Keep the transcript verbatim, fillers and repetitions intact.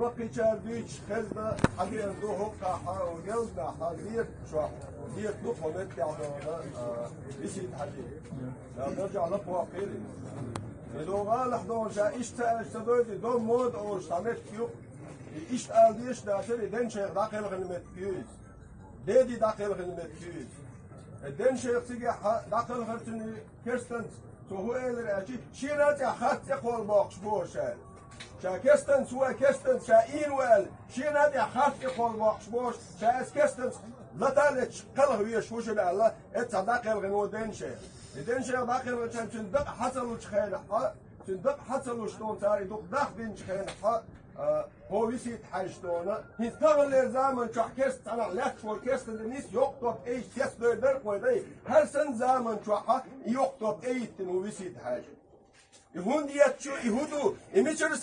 Баккхийчара дуьйцуш хезна, хьан деана ду хӀокхахьа, гелдахьа, зерат чохь, зерат ду хьо меттехь дона, а, висийта хьажий. Дан даржехь лапхьокхийла. И догӀалахь дона ша иштта ца аьлча ца дойду, и дон мода олуш цхьа меттиг ю. И иштта ала дезаш дацара, и ден шайх дӀакхелхина меттиг ю иза. Деди дӀакхелхина меттиг ю иза. И ден шайх цигахь дӀакхелхар цуьнан керстанца, цо хӀун элира аьлча, шена а тӀехь харц тӀекхолла боккхуш бохуш аьлла. Ша керстанца ву, керстанца ша ийна ву аьлла, шена а тӀехь харц тӀекхолла боккхуш бохуш, ша аса керстанца лата а леташ кхелха везаш ву шуна аьлла, эццахь дӀакхелхина ву ден шайх. И ден шайх дӀакхелхинчарна цуьнан дакъа хьан ца лучу хенахь, цуьнан дакъа хьан ца луш долу цара и дукха дахдинчу хенахь, а, хьо висийта хьаьжча дона, хӀинца таханлера заман чохь керста цхьанхьа лаьтташ волу керста нис йоккха топ тӀейтта тесдойр дара кхой дай, хӀара санна заман чохь и йоккха топ тӀеиттина ву висийта хьаьжча. И хӀунда етташ ю, и хӀун ду, и мичара